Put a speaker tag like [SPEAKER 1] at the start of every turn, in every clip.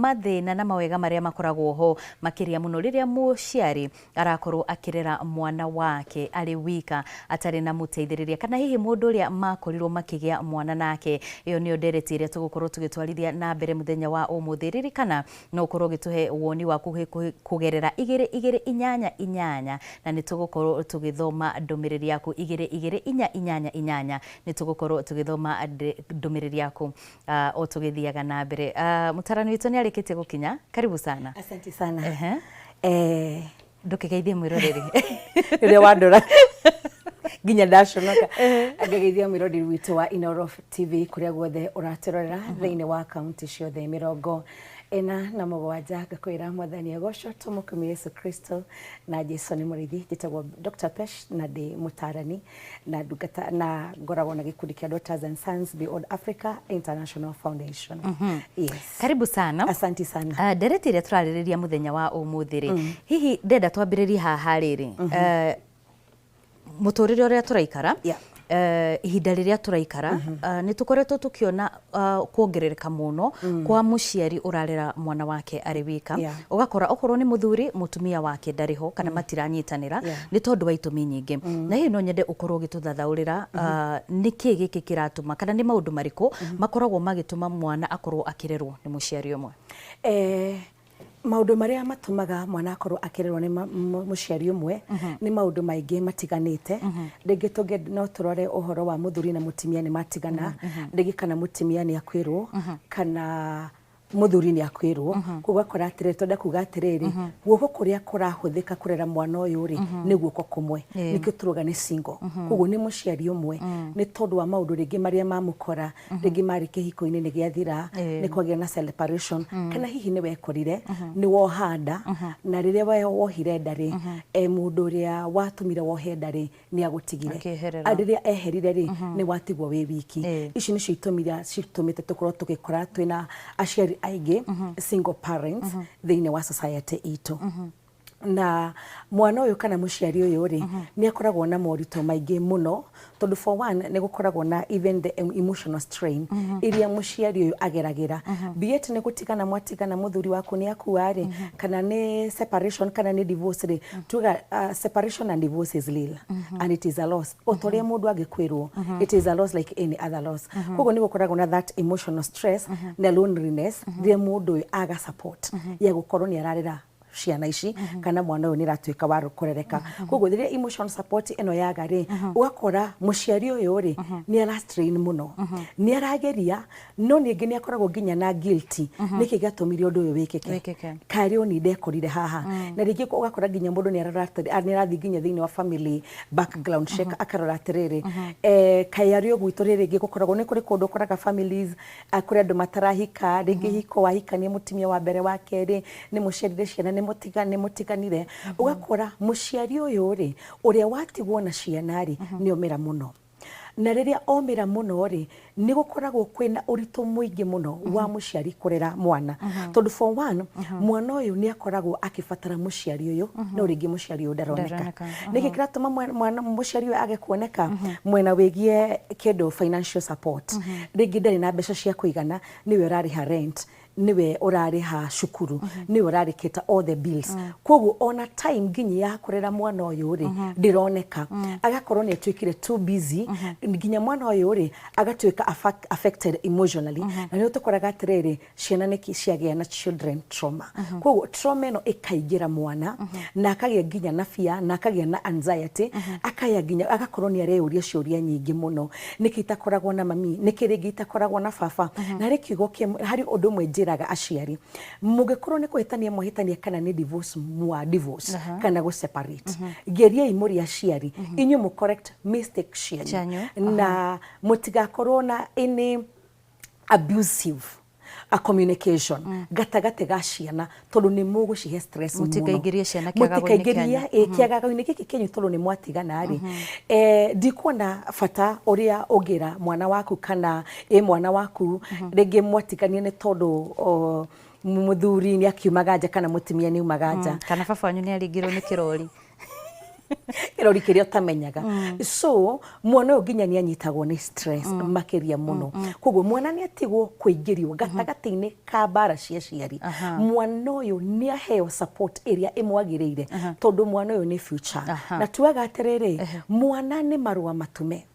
[SPEAKER 1] Mathĩna na mawega marĩa makoragwo ho makĩria mũno rĩrĩa mũciari arakorwo akĩrera mwana wake arĩ wika atarĩ na mũteithĩrĩria kana hihi mũndũ ũrĩa makorirwo makĩgĩa mwana nake. Ĩyo nĩyo ndereti ĩrĩa tũgũkorwo tũgĩtwarithia na mbere mũthenya wa ũmũthĩ. Ririkana no ũkorwo ũgĩtũhe woni waku kũgerera igĩrĩ igĩrĩ inyanya inyanya na nĩ tũgũkorwo tũgĩthoma ndũmĩrĩri yaku igĩrĩ igĩrĩ inya inyanya inyanya, nĩ tũgũkorwo tũgĩthoma ndũmĩrĩri yaku o tũgĩthiaga na mbere. Mũtarani witũ nĩ arĩkĩtie gũkinya, karibu sana.
[SPEAKER 2] Asante sana.
[SPEAKER 1] Ndũkĩgeithie mwĩroreri.
[SPEAKER 2] Rĩrĩa wandora nginya ndaconoka. Ngageithia mwĩroreri witũ wa Inooro TV kũrĩa guothe ũratũrorera thĩinĩ wa kaunti ciothe 47, ngakwĩra Mwathani agocwo, tũmũkumie Yesu Kristo na Jesu nĩ mũrĩithi. Njĩtagwo Dr. Pesh na ndĩ mũtarani na ndungata na ngoragwo na gĩkundi kĩa Daughters and Sons Beyond Africa International Foundation. Yes.
[SPEAKER 1] Karibu sana.
[SPEAKER 2] Asante sana.
[SPEAKER 1] Ndereti ĩrĩa tũrarĩrĩria mũthenya wa ũmũthĩ rĩ, hihi ndenda twambĩrĩrie haha rĩrĩ, mũtũrĩre ũrĩa tũraikara, ihinda rĩrĩa tũraikara, nĩ tũkoretwo tũkĩona kuongerereka mũno kwa mũciari ũrarera mwana wake arĩ wika. Ũgakora okorwo nĩ mũthuri, mũtumia wake ndarĩ ho kana matiranyitanĩra nĩ tondũ wa itũmi nyingĩ. Na hihi no nyende ũkorwo ũgĩtũthathaũrĩra nĩkĩ gĩkĩ kĩratũma kana nĩ maũndũ marĩkũ makoragwo magĩtũma mwana akorwo akĩrerwo nĩ mũciari ũmwe?
[SPEAKER 2] Maũndũ marĩa matũmaga mwana akorwo akĩrerwo nĩ mũciari ũmwe nĩ maũndũ maingĩ matiganĩte. Rĩngĩ tũngĩ no tũrore ũhoro wa mũthuri na mũtumia nĩ matigana, rĩngĩ kana mũtumia nĩ akuĩrwo kana mũthuri nĩ akuĩrwo. Koguo ũgakora atĩrĩrĩ, twenda kuga atĩrĩrĩ, guoko kũrĩa kũrahũthĩka kũrera mwana ũyũ rĩ, nĩ guoko kũmwe. Nĩkĩo tũrauga nĩ single. Koguo nĩ mũciari ũmwe, nĩ tondũ wa maũndũ rĩngĩ marĩa mamũkora, rĩngĩ marĩ kĩhiko-inĩ nĩ gĩathira, nĩ kwagĩa na separation, kana hihi nĩ wekorire nĩ woha nda, na rĩrĩa wohire nda rĩ, mũndũ ũrĩa watũmire wohe nda rĩ, nĩ agũtigire.
[SPEAKER 1] Akĩeherera.
[SPEAKER 2] Rĩrĩa eherire rĩ, nĩ watigwo wĩ wiki. Ici nĩcio itũmi iria citũmĩte tũkorwo tũgĩkora twĩna aciari aingĩ single parents thĩinĩ wa society itũ. Na mwana ũyũ kana mũciari ũyũ rĩ, nĩ akoragwo na moritũ maingĩ mũno, tondũ for one nĩ gũkoragwo na even the emotional strain iria mũciari ũyũ ageragĩra, be it nĩ gũtigana mwatigana, mũthuri waku nĩ akua rĩ, kana nĩ separation kana nĩ divorce rĩ. Tuga separation and divorce is real and it is a loss o ta ũrĩa mũndũ angĩkwĩrwo. It is a loss like any other loss. Koguo nĩ gũkoragwo na that emotional stress na loneliness rĩrĩa mũndũ ũyũ aga support ya gũkorwo nĩ ararera ciana ici kana mwana ũyũ nĩ aratuĩka wa kũrereka. Koguo rĩrĩa emotional support ĩno yaga rĩ, ũgakora mũciari ũyũ rĩ, nĩ ara strain mũno, nĩ arageria, no ningĩ nĩ akoragwo nginya na guilty, nĩkĩ gĩatũmire ũndũ ũyũ wĩkĩke?
[SPEAKER 1] Wĩkĩke.
[SPEAKER 2] Karĩ o ni ndekorire haha. Na rĩngĩ ũgakora nginya mũndũ nĩ arora nĩ arathiĩ nginya thĩinĩ wa family background check, akarora atĩrĩrĩ, kaĩ arĩ o gwitũ rĩ, rĩngĩ gũkoragwo nĩ kũrĩ kũndũ ũkoraga families, kũrĩ andũ matarahika rĩngĩ, hiko wahikania mũtumia wa mbere, wa kerĩ, nĩ mũciarire ciana, nĩ mũtiganire. Ũgakora mũciari ũyũ rĩ, ũrĩa watigwo na ciana rĩ, nĩ omĩra mũno. Na rĩrĩa omĩra mũno rĩ, nĩ gũkoragwo kwĩna ũritũ mũingĩ mũno wa mũciari kũrera mwana, tondũ for one mwana ũyũ nĩ akoragwo akĩbatara mũciari ũyũ, no rĩngĩ mũciari ũyũ ndaroneka.
[SPEAKER 1] Ndaroneka.
[SPEAKER 2] Nĩkĩ kĩratũma mwana mũciari ũyũ age kuoneka? Mwena wĩgiĩ kĩndũ financial support, rĩngĩ ndarĩ na mbeca cia kũigana, nĩwe ũrarĩha rent, nĩwe ũrarĩha cukuru, nĩwe ũrarĩkĩta all the bills. Koguo ona time nginya ya kũrera mwana ũyũ rĩ, ndĩroneka. Agakorwo nĩ atuĩkire too busy, nginya mwana ũyũ rĩ, agatuĩka affected emotionally. Na nĩho tũkoraga atĩrĩrĩ, ciana nĩ ciagĩa na children trauma. Koguo trauma ĩno ĩkaingĩra mwana na akagĩa nginya na fear na akagĩa na anxiety, akaya nginya agakorwo nĩ areyũria ciũria nyingĩ mũno, nĩkĩ itakoragwo na mami, nĩkĩ rĩngĩ itakoragwo na baba? Na harĩ kiugo kĩmwe, harĩ ũndũ ũmwe njĩraga aciari, mũngĩkorwo nĩ kũhĩtania mwahĩtania kana nĩ divorce mwa divorce kana gũ separate, geriai mũrĩ aciari inyuĩ mũ correct mistake cianyu
[SPEAKER 1] Cianyu,
[SPEAKER 2] na mũtigakorwo na any abusive a communication gatagatĩ ga ciana, tondũ nĩ mũgũcihe stress mũno.
[SPEAKER 1] Mũtikaingĩrie ciana kĩagago-inĩ
[SPEAKER 2] Mũtikaingĩrie
[SPEAKER 1] kĩanyu.
[SPEAKER 2] Kĩagago-inĩ gĩkĩ kĩanyu, tondũ nĩ mwatigana rĩ, ndikuona bata ũrĩa ũngĩra mwana waku kana mwana waku rĩngĩ mwatiganie nĩ tondũ mũthuri nĩ akiumaga nja kana mũtumia nĩ aumaga nja.
[SPEAKER 1] Kana baba wanyu nĩ aringirwo nĩ kĩrori.
[SPEAKER 2] Kĩrori kĩrĩa ũtamenyaga. So mwana ũyũ nginya nĩ anyitagwo nĩ stress makĩria mũno. Koguo mwana nĩ atigwo kũingĩrio gatagatĩ-inĩ ka mbara cia aciari. Mwana ũyũ nĩ aheo support ĩrĩa ĩmwagĩrĩire, tondũ mwana ũyũ nĩ future. Na tugaga atĩrĩrĩ, mwana nĩ marũa matume.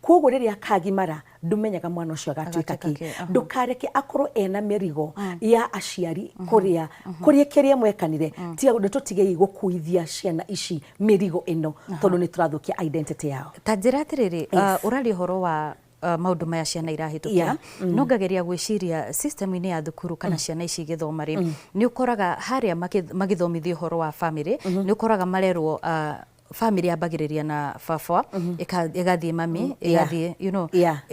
[SPEAKER 2] Koguo rĩrĩa akagimara, ndumenyaga mwana ũcio agatuĩka
[SPEAKER 1] Agatuĩka
[SPEAKER 2] kĩ.
[SPEAKER 1] kĩ, aha.
[SPEAKER 2] Ndũkareke akorwo ena mĩrigo ya aciari kũrĩa kũrĩa kĩrĩa mwekanire. Tiga nĩ tũtigei gũkuithia ciana ici mĩrigo ĩno, tondũ nĩ tũrathũkia identity yao.
[SPEAKER 1] Ta njĩra atĩrĩrĩ, ũraria ũhoro wa maũndũ maya ciana irahĩtũkĩra, no ngageria gwĩciria system-inĩ ya thukuru kana ciana ici igĩthoma rĩ, nĩ ũkoraga harĩa magĩthomithio ũhoro wa family, nĩ ũkoraga marerwo family yambagĩrĩria na baba, ĩgathiĩ mami, ĩgathiĩ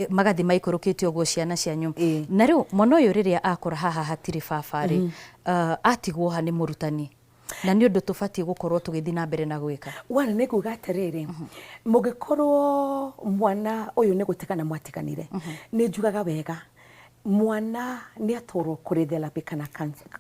[SPEAKER 1] magathiĩ maikũrũkĩte ũguo ciana cianyu. Na rĩu mwana ũyũ rĩrĩa akora haha hatirĩ baba rĩ, atigwo ha nĩ mũrutani? Na nĩ ũndũ tũbatiĩ gũkorwo tũgĩthiĩ na mbere na gwĩka.
[SPEAKER 2] One, nĩ nguga atĩrĩrĩ, mũngĩkorwo mwana ũyũ nĩ gũtigana mwatiganire, nĩ njugaga wega mwana nĩ atwarwo kũrĩ therapy kana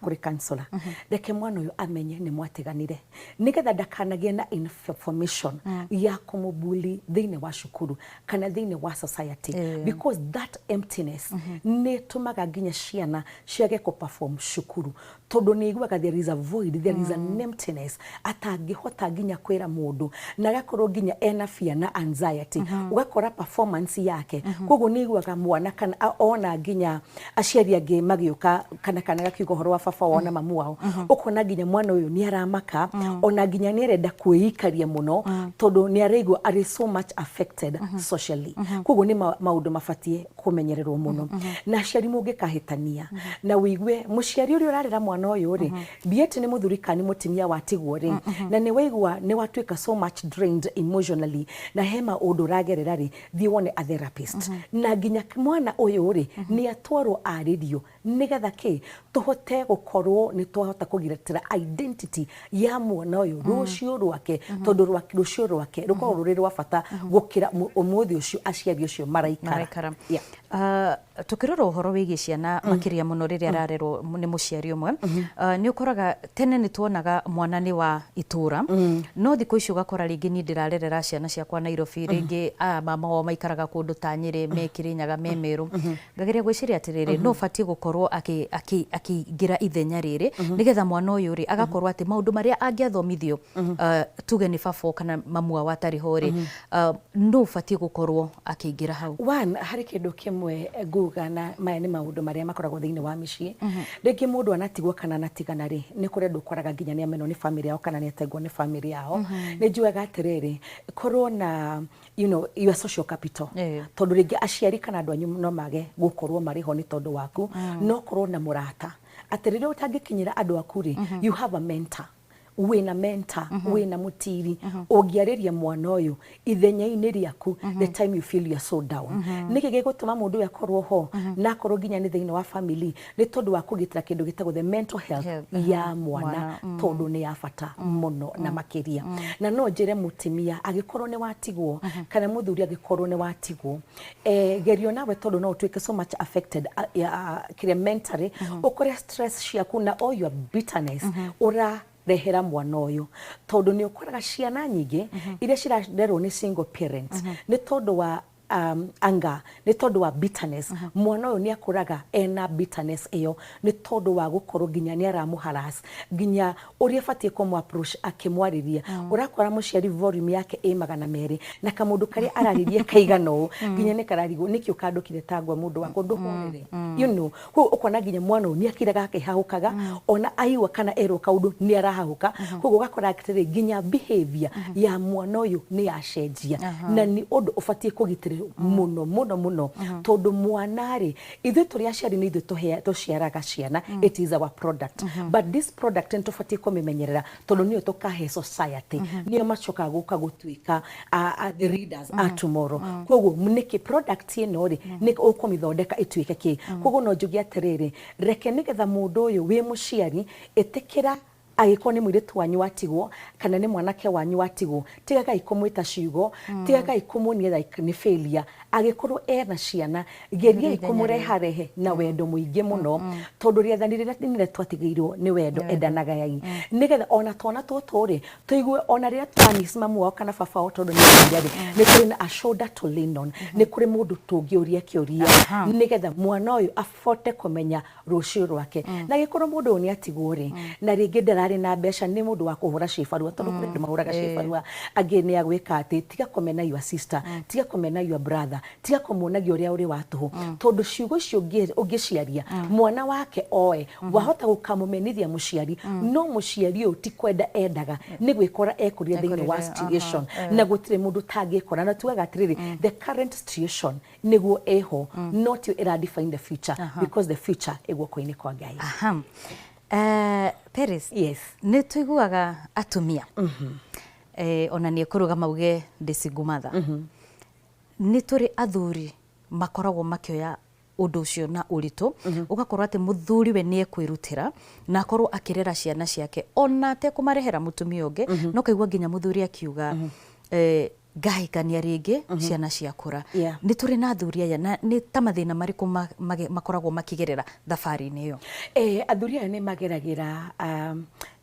[SPEAKER 2] kũrĩ counselor. Reke mwana ũyũ amenye nĩ mwatiganire, nĩgetha ndakanagĩe na information ya kũmũbully thĩinĩ wa cukuru kana thĩinĩ wa society, because that emptiness nĩ ĩtũmaga nginya ciana ciage kũ perform cukuru, tondũ nĩ aiguaga there is a void, there is an emptiness atangĩhota nginya kwĩra mũndũ, na agakorwo nginya ena fear na anxiety, ũgakora performance yake. Koguo nĩ aiguaga mwana kana ona nginya aciari angĩ magĩũka kana gakiuga ũhoro wa baba wao na mamu wao, ũkona nginya mwana ũyũ nĩ aramaka, ona nginya nĩ arenda kwĩikaria mũno, tondũ nĩ araigua arĩ so much affected socially. Koguo nĩ maũndũ mabatiĩ kũmenyererwo mũno. Na aciari mũngĩkahĩtania na wĩigue mũciari ũrĩa ũrarera mwana ũyũ rĩ, be it nĩ mũthuri kana nĩ mũtumia watigwo rĩ, na nĩ waigua nĩ watuĩka so much drained emotionally na he maũndũ ũragerera rĩ, thiĩ wone a therapist. Na nginya mwana ũyũ rĩ, nĩ atwarwo arĩrio, nĩgetha kĩ tũhote gũkorwo nĩ twahota kũgitĩra identity ya mwana ũyũ rũciũ rwake, tondũ rũciũ rwake rũkoragwo rũrĩ rwa bata gũkĩra ũmũthĩ ũcio aciari ũcio maraikara.
[SPEAKER 1] Maraikara. Tukĩrora ũhoro wĩgiĩ ciana, makĩria mũno rĩrĩa ararerwo nĩ mũciari ũmwe, nĩ ũkoraga tene nĩ tuonaga mwana nĩ wa itũra, no thikũ ici ũgakora rĩngĩ niĩ ndĩrarerera ciana ciakwa Nairobi, rĩngĩ aya mama wao maikaraga kũndũ ta Nyĩrĩ, me Kĩrĩnyaga, me Meru. Ngageria gwĩciria atĩrĩrĩ, no ũbatiĩ gũkorwo akĩingĩra ithenya rĩrĩ, nĩgetha mwana ũyũ rĩ agakorwo atĩ maũndũ marĩa angĩathomithio, tuge nĩ baba kana mamu wao atarĩ ho rĩ, no ũbatiĩ gũkorwo akĩingĩra hau.
[SPEAKER 2] One, harĩ kĩndũ kĩmwe nguga, na maya nĩ maũndũ marĩa makoragwo thĩinĩ wa mĩciĩ. Rĩngĩ mũndũ anatigwo kana anatigana rĩ, nĩ kũrĩ andũ ũkoraga nginya nĩ amenwo nĩ family yao kana nĩ atengwo nĩ family yao. Nĩ njugaga atĩrĩrĩ, korwo na your social capital, tondũ rĩngĩ aciari kana andũ anyu no mage gũkorwo marĩ ho nĩ tondũ waku, no korwo na mũrata atĩ rĩrĩa ũtangĩkinyĩra andũ aku rĩ, you have a mentor, wĩna mentor, wĩna mũtiri ũngĩarĩria mwana ũyũ ithenya-inĩ rĩaku the time you feel you are so down. Nĩkĩ gĩgũtũma mũndũ ũyũ akorwo ho, na akorwo nginya nĩ thĩinĩ wa family? Nĩ tondũ wa kũgitĩra kĩndũ gĩtagwo the mental health
[SPEAKER 1] Health,
[SPEAKER 2] ya mwana,
[SPEAKER 1] mwana,
[SPEAKER 2] tondũ nĩ ya bata mũno na makĩria. Na no njĩre mũtumia, angĩkorwo nĩ watigwo kana mũthuri angĩkorwo nĩ watigwo, gerio nawe, tondũ no ũtuĩke so much affected kĩrĩa mentally, ũkore stress ciaku na all your bitterness ũra rehera mwana ũyũ, tondũ nĩ ũkoraga ciana nyingĩ iria cirarerwo nĩ single parents, nĩ tondũ wa anger, nĩ tondũ wa bitterness, mwana ũyũ nĩ akũraga ena bitterness ĩyo, nĩ tondũ wa gũkorwo nginya nĩ aramũharass, nginya ũrĩa batiĩ kũmũ approach akĩmwarĩria, ũrakora mũciari volume yake ĩ 200, na kamũndũ karĩa ararĩria kaigana ũũ, nginya nĩ kararigwo nĩkĩ ũkandũkire tangwa mũndũ wakwa ndũhorere. Koguo ũkona nginya mwana ũyũ nĩ akiraga akĩhahũkaga, ona aigua kana erwo kaũndũ nĩ arahahũka. Koguo ũgakora atĩrĩ, nginya behavior ya mwana ũyũ nĩ yacenjia, na nĩ ũndũ ũbatiĩ kũgitĩrwo mũno mũno mũno, tondũ mwana rĩ, ithuĩ tũrĩ aciari nĩ ithuĩ tũciaraga ciana. It is our product, but this product nĩ tũbatiĩ kũmĩmenyerera, tondũ nĩyo tũkahe society, nĩyo macokaga gũka gũtuĩka the leaders a tomorrow. Koguo nĩkĩ product ĩno rĩ, nĩ ũkũmĩthondeka ĩtuĩke kĩ? Koguo no njuge atĩrĩrĩ, reke nĩgetha mũndũ ũyũ wĩ mũciari, ĩtĩkĩra. Angĩkorwo nĩ mũirĩtu wanyu watigwo kana nĩ mwanake wanyu watigwo, tigagai kũmwĩta ciugo, tigagai kũmuonia like nĩ failure. Angĩkorwo ena ciana, geriai kũmũreharehe na wendo mũingĩ mũno, tondũ rĩathani rĩrĩa inene twatigĩirwo nĩ wendo, endanagai, nĩgetha ona twana tũtũ rĩ tũigue ona rĩrĩa twamiss mamu wao kana baba wao tondũ nĩ athire rĩ, nĩ kũrĩ na a shoulder to lean on, nĩ kũrĩ mũndũ tũngĩũria kĩũria nĩgetha mwana ũyũ abote kũmenya rũciũ rwake. Na angĩkorwo mũndũ ũyũ nĩ atigwo rĩ, na rĩngĩ ndararĩ na mbeca, nĩ mũndũ wa kũhũra cibarũa, tondũ kũrĩ andũ mahũraga cibarũa, angĩ nĩ agwĩka atĩ, tiga kũmena your sister, tiga kũmena your brother, tiga kũmuonagia ũrĩa ũrĩ wa tũhũ, tondũ ciugo icio ũngĩciaria mwana wake oe, wahota gũkamũmenithia mũciari, no mũciari ũyũ ti kwenda endaga, nĩ gwĩkora ekorire thĩinĩ wa situation, na gũtirĩ mũndũ ũtangĩkora. Na tugaga atĩrĩrĩ, the current situation nĩguo ĩho, no tio ĩra define the future, because the future ĩ guoko-inĩ kwa Ngai.
[SPEAKER 1] Aha. Peris,
[SPEAKER 2] Yes.
[SPEAKER 1] Nĩ tũiguaga atumia, ona nĩ ekũrũgama auge ndĩ single mother. Nĩ tũrĩ athuri makoragwo makĩoya ũndũ ũcio na ũritũ, ũgakorwo atĩ mũthuri we nĩ ekwĩrutĩra na akorwo akĩrera ciana ciake ona atekũmarehera mũtumia ũngĩ, no kaigua nginya mũthuri akiuga, ngahikania rĩngĩ ciana ciakũra. Nĩ tũrĩ na athuri aya, na nĩ ta mathĩna marĩkũ makoragwo makĩgerera thabarĩ-inĩ ĩyo?
[SPEAKER 2] Athuri aya nĩ mageragĩra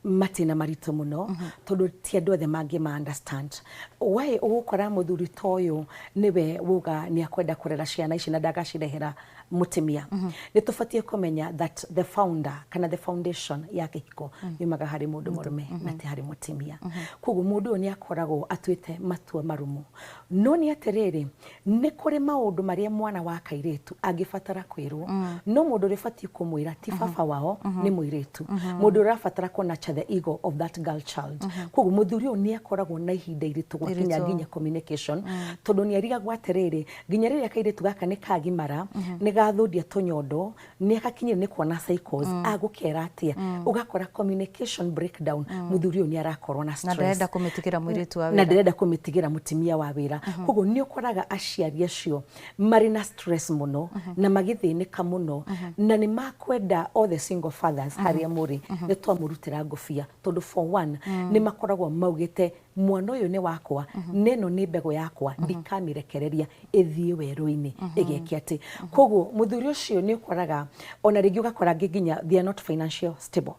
[SPEAKER 2] matĩna maritũ mũno, tondũ ti andũ othe mangĩma understand why ũgũkora mũthuri ta ũyũ nĩwe wuga nĩ akwenda kũrera ciana ici na ndagacirehera mũtumia. Nĩ tũbatiĩ kũmenya that the founder kana the foundation ya kĩhiko yumaga harĩ mũndũ mũrũme na ti harĩ mũtumia. Koguo mũndũ ũyũ nĩ akoragwo atuĩte matua marũmu, no nĩ atĩrĩrĩ, nĩ kũrĩ maũndũ marĩa mwana wa kairĩtu angĩbatara kwĩrwo, no mũndũ ũrĩa ũbatiĩ kũmwĩra ti baba wao, nĩ mũirĩtu, mũndũ ũrĩa ũrabatara kũ nurture the ego of that girl child. Koguo mũthuri ũyũ nĩ akoragwo na ihinda iritũ gwakinya
[SPEAKER 1] Iritũ.
[SPEAKER 2] Nginya communication, tondũ nĩ arigagwo atĩrĩrĩ, nginya rĩrĩa kairĩtu gaka nĩ kagimara, nĩ gathũndia tũnyondo, nĩ agakinyire nĩ kuona cycles, agũkera atĩa? Ũgakora communication breakdown, mũthuri ũyũ nĩ arakorwo na
[SPEAKER 1] na
[SPEAKER 2] stress.
[SPEAKER 1] Ndarenda kũmĩtigĩra mũirĩtu wa
[SPEAKER 2] Na
[SPEAKER 1] wĩra.
[SPEAKER 2] Ndĩrenda kũmĩtigĩra mũtumia wa wĩra. Koguo nĩ ũkoraga aciari acio marĩ na stress mũno na magĩthĩnĩka mũno, na nĩ makwenda all the single fathers harĩa mũrĩ, nĩ twamũrutĩra ngũbia, tondũ for one nĩ makoragwo maugĩte mwana ũyũ nĩ wakwa, na ĩno nĩ mbegũ yakwa, ndikamĩrekereria ĩthiĩ werũ-inĩ ĩgeke atĩ. Koguo mũthuri ũcio nĩ ũkoraga ona rĩngĩ ũgakora angĩ nginya they are not financial stable,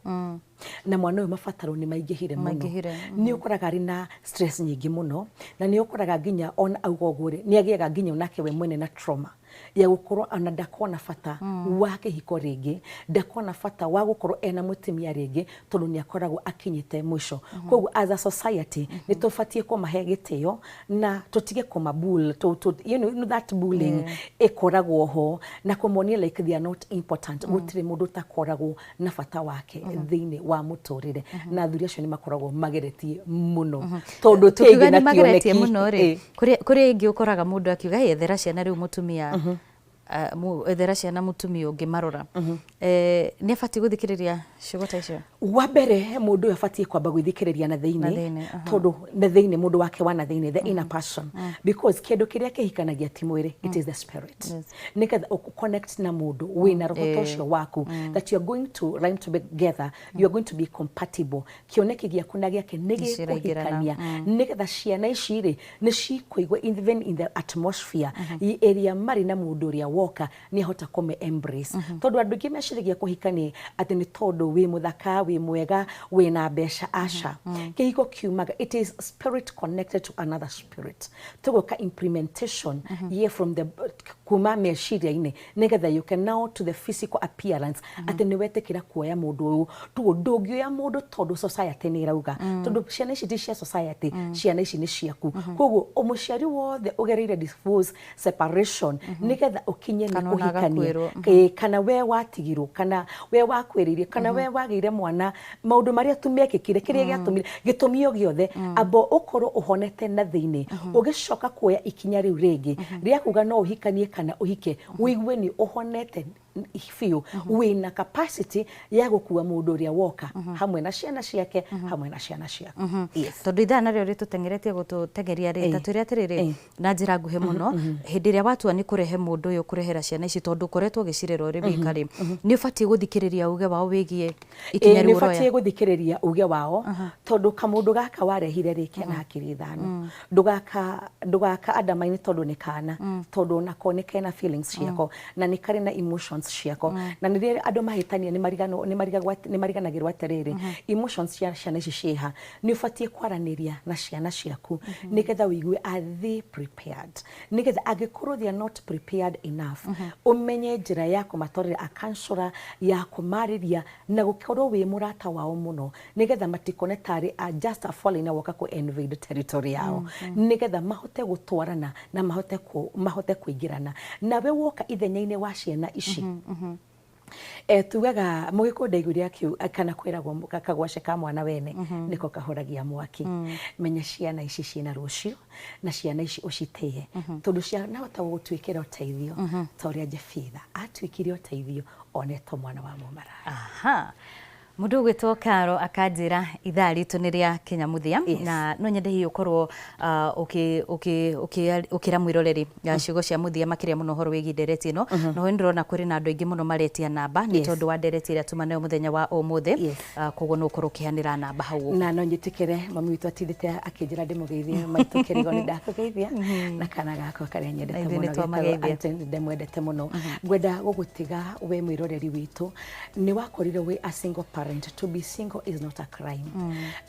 [SPEAKER 2] na mwana ũyũ mabataro nĩ maingĩhire mũno.
[SPEAKER 1] Maingĩhire.
[SPEAKER 2] Nĩ ũkoraga arĩ na stress nyingĩ mũno, na nĩ ũkoraga nginya ona auga ũguo rĩ, nĩ agĩaga nginya onake we mwene na trauma ya gũkorwo ona ndakona bata wa kĩhiko rĩngĩ, ndakona bata wa gũkorwo ena mũtumia rĩngĩ, tondũ nĩ akoragwo akinyĩte mũico. Koguo as a society nĩ tũbatiĩ kũmahe gĩtĩo na tũtige kũma that bullying ĩkoragwo ho na kũmonia like they are not important. Gũtirĩ mũndũ ũtakoragwo na bata wake thĩinĩ wa mũtũrĩre, na athuri acio nĩ makoragwo mageretie mũno, tondũ ti
[SPEAKER 1] Tukiuga
[SPEAKER 2] aingĩ na
[SPEAKER 1] nĩ mageretie
[SPEAKER 2] kĩoneki.
[SPEAKER 1] Mũno rĩ, kũrĩ ĩngĩ ũkoraga mũndũ akiuga, "Hey, ethera ciana rĩu mũtumia, ethera ciana mũtumia ũngĩ marora." Nĩ abatiĩ gũthikĩrĩria ciugo ta icio?
[SPEAKER 2] Wa mbere mũndũ ũyũ abatiĩ kwamba gwĩthikĩrĩria na
[SPEAKER 1] Na
[SPEAKER 2] thĩinĩ,
[SPEAKER 1] thĩinĩ, aha.
[SPEAKER 2] Tondũ na thĩinĩ mũndũ wake wa na thĩinĩ, the inner person, because kĩndũ kĩrĩa kĩhikanagia ti mwĩrĩ, it is the spirit. Nĩgetha ũ connect na mũndũ wĩna roho ta ũcio waku, that you are going to rhyme together, you are going to be compatible, kĩoneki gĩaku na gĩake nĩ
[SPEAKER 1] Nĩciraingĩrana.
[SPEAKER 2] gĩkũhikania, nĩgetha ciana ici rĩ nĩ cikũigua even in the atmosphere ĩrĩa marĩ na mũndũ ũrĩa woka nĩ ahota kũme embrace, tondũ andũ aingĩ meciragia kũhika nĩ atĩ nĩ tondũ wĩ mũthaka, wĩ mwega, wĩna mbeca. Aca, kĩhiko kiumaga, it is spirit connected to another spirit, tũgoka implementation ye from the kuma meciria-inĩ, nĩgetha you can now to the physical appearance, atĩ nĩ wetĩkĩra kuoya mũndũ ũyũ. Tuguo ndũngĩoya mũndũ tondũ society nĩ ĩrauga, tondũ ciana ici ti cia society, ciana ici nĩ ciaku. Koguo mũciari wothe ũgereire divorce, separation, nĩgetha ũkinye nĩ
[SPEAKER 1] Kana ona
[SPEAKER 2] kũhikania,
[SPEAKER 1] agakuĩrwo.
[SPEAKER 2] Kana we watigirwo, kana we wakwĩrĩirie, kana we wagĩire mwana, maũndũ marĩa tu mekĩkire, kĩrĩa gĩatũmire, gĩtũmi o gĩothe, amba ũkorwo ũhonete na thĩinĩ, ũgĩcoka kuoya ikinya rĩu rĩngĩ rĩa kuga no ũhikanie kana ũhike, ũigue nĩ ũhonete. biũ wĩna capacity ya gũkua mũndũ ũrĩa woka hamwe na ciana ciake, hamwe na ciana ciaku. Yes.
[SPEAKER 1] Tondũ ithaa narĩo rĩtũteng'eretie gũtũteng'eria rĩ, ta twĩre atĩrĩrĩ na njĩra nguhĩ mũno, hĩndĩ ĩrĩa watua nĩ kũrehe mũndũ ũyũ kũrehera ciana ici, tondũ ũkoretwo ũgĩcirera ũrĩ wika rĩ, nĩ ũbatiĩ gũthikĩrĩria uge wao wĩgiĩ ikinya
[SPEAKER 2] Nĩ
[SPEAKER 1] rĩu ũroya?
[SPEAKER 2] ũbatiĩ gũthikĩrĩria uge wao, tondũ kamũndũ gaka warehire rĩ kena hakiri ithano. Ndũgaka andamaine tondũ nĩ kana, tondũ onako nĩ kena feelings ciako na nĩ karĩ na emotions ciako, na nĩ rĩrĩa andũ mahĩtania nĩ mariganagĩrwo atĩrĩrĩ, emotions cia ciana ici ciĩha. Nĩ ũbatiĩ kwaranĩria na ciana ciaku nĩgetha ũigue are they prepared, nĩgetha angĩkorwo they are not prepared enough, ũmenye njĩra ya kũmatwarĩra a counselor ya kũmarĩria na gũkorwo wĩ mũrata wao mũno, nĩgetha matikone tarĩ a just a foreigner woka kũ invade territory yao, nĩgetha mahote gũtwarana na mahote kũingĩrana nawe woka ithenya-inĩ wa ciana ici. Tugaga mũgĩkũyũ ndaiguire kana kwĩragwo kagwace ka mwana wene nĩko kahoragia mwaki. Menya ciana ici ciĩna rũciũ na ciana ici ũcitĩe, tondũ cianahota gũgũtuĩkĩra ũteithio ta ũrĩa Jefitha atuĩkire ũteithio onetwo mwana wa mũmaraya.
[SPEAKER 1] Aha. Mũndũ ũgwĩtwo Karo akanjĩra ithaa ritũ nĩ rĩa kinya mũthia. Na no nyende hihi ũkorwo ũkĩra mwĩroreri ciugo cia mũthia makĩria mũno ũhoro wĩgiĩ ndereti ĩno. No nĩ ndĩrona kũrĩ na andũ aingĩ mũno maretia namba nĩ tondũ wa ndereti ĩrĩa tuma nayo mũthenya wa ũmũthĩ. Koguo no ũkorwo ũkĩheanĩra namba hau ũguo.
[SPEAKER 2] Na no njĩtĩkĩre mami witũ atindĩte akĩnjĩra ndĩmũgeithie, maitũ Kĩrigo, nĩ ndakũgeithia na kana gakwa karĩa nyendete
[SPEAKER 1] mũno,
[SPEAKER 2] ndĩmwendete mũno. Ngwenda gũgũtiga we mwĩroreri witũ, nĩ wakorire wĩ a single parent. To be single is not a crime.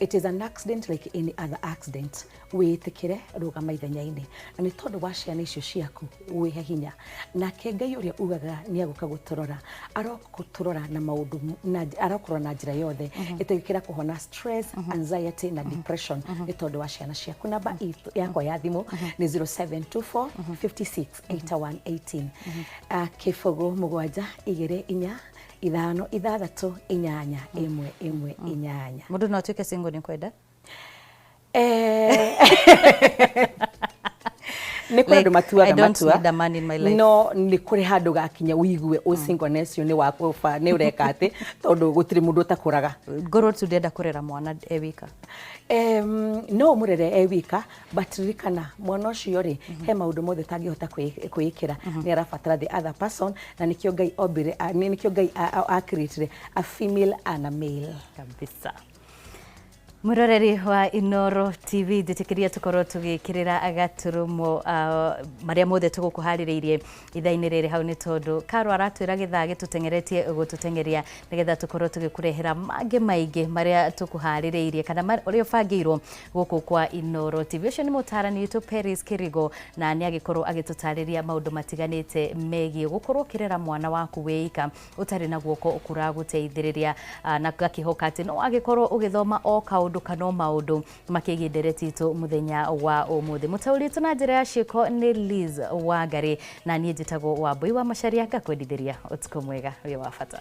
[SPEAKER 2] It is an accident like any other accident. Wĩtĩkĩre, rũgama ithenya-inĩ, na nĩ tondũ wa ciana icio ciaku wĩhe hinya. Nake Ngai ũrĩa ugaga nĩ agũka gũtũrora, arokũtũrora na maũndũ na arokorwo na njĩra yothe ĩtĩkĩra kũhona stress, anxiety na depression nĩ tondũ wa ciana ciaku. Namba yakwa ya thimũ nĩ 0724 56 81 18, 0 7 2 4 5 6 8 1 1 8.
[SPEAKER 1] Mũndũ no atuĩke single nĩ kwenda?
[SPEAKER 2] Nĩ kũrĩ andũ matuaga matua,
[SPEAKER 1] no
[SPEAKER 2] nĩ kũrĩ handũ gakinya ũigue ũ singleness ũcio nĩ wakũba, nĩ ũreka atĩ tondũ gũtirĩ mũndũ ũtakũraga.
[SPEAKER 1] Ngorwo tu ndĩrenda kũrera mwana e wika.
[SPEAKER 2] No ũmũrere e wika, but ririkana mwana ũcio rĩ, he maũndũ mothe ũtangĩhota kwĩĩkĩra, nĩ arabatara the other person, na nĩkĩo Ngai ombire, nĩkĩo Ngai a-create a female and a male.
[SPEAKER 1] Kabisa. Mwiroreri wa Inooro TV, njĩtĩkĩria tũkorwo tũgĩkĩrĩra gaturumo marĩa mothe tũgũkũharĩrĩirie ithaa-inĩ rĩrĩ hau, nĩ tondũ Karo aratwĩra gĩthaa gĩtũteng'eretie gũtũteng'eria nĩgetha tũkorwo tũgĩkũrehera mangĩ maingĩ marĩa tũkũharĩrĩirie kana ũrĩa ũbangĩirwo gũkũ kwa Inooro TV. Ũcio nĩ mũtaarani witũ Peris Kĩrigo, na nĩ agĩkorwo agĩtũtarĩria maũndũ matiganĩte megiĩ gũkorwo ũkĩrera mwana waku wĩika ũtarĩ na guoko kũragũteithĩrĩria, na ngakĩhoka atĩ no agĩkorwo ũgĩthoma o kaũndũ kana o maũndũ makĩgiĩ ndereti itũ mũthenya wa ũmũthĩ. Mũtaũri witũ na njĩra ya ciĩko nĩ Liz Wangari, na niĩ njĩtagwo Wambui wa Macharia, ngakwendithĩria ũtukũ mwega wĩ wa bata.